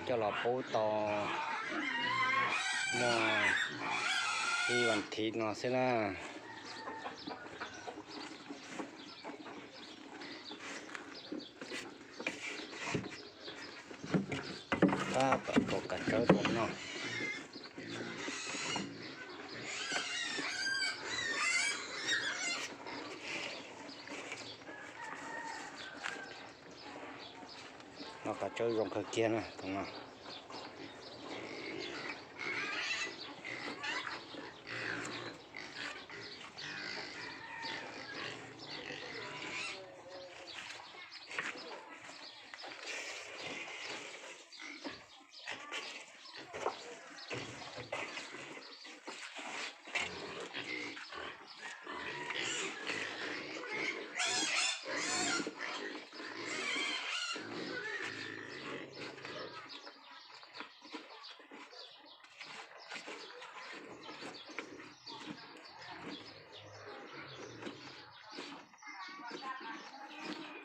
Coj los pub tau muaj ib vas thiv no xwb na. Pab pom kav tsawb rau no. No kav tsawb zoo kawg kiag na tus no.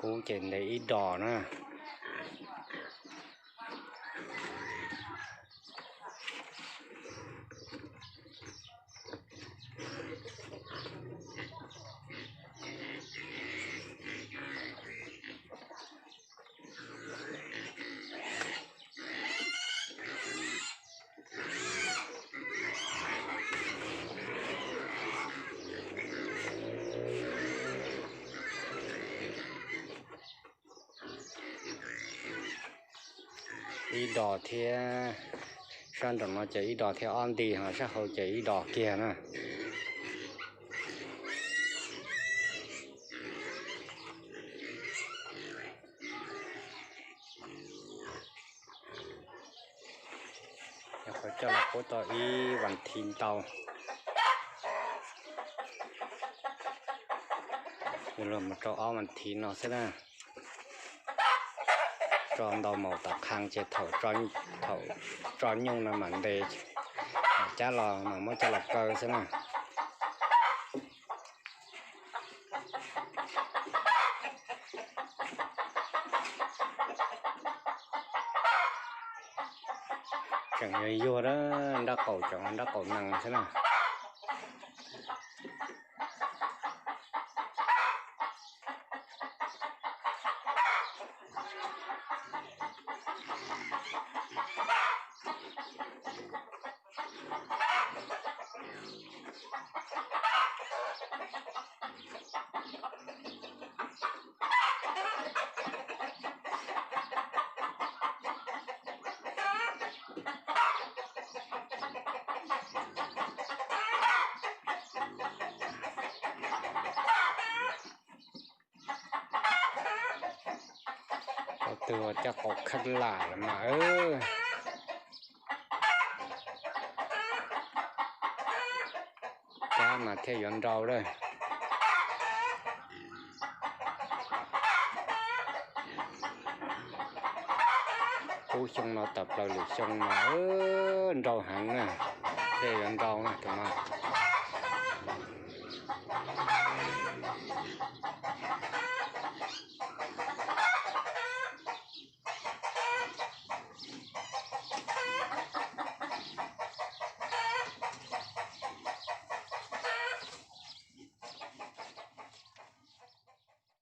Kub ces ntev ib dos na. Ib dos thiab, sab nraum no ces ib dos thiab ob nti, ho sab hauv ces ib dos kiag na. Nyuam qhuav coj los pub tau ib vas thiv ntau, yuav luag mus rau ob vas thiv no xwb na. Tso ntau maum tom qhov ces thaum tso nyuj no mam ntes, mam cab los mam muab coj los kaw xwb na. Tseem yuag yuag, nrab qaum tseem nrab qaum nees xwb na. Tus twg ua caj qaum khab lam los mas. Cab mas thiaj yuav nrau lawm. Kub xyoo no tawm plaws lwm xyoo mas nrau heev na, thiaj yuav nrau na tus no.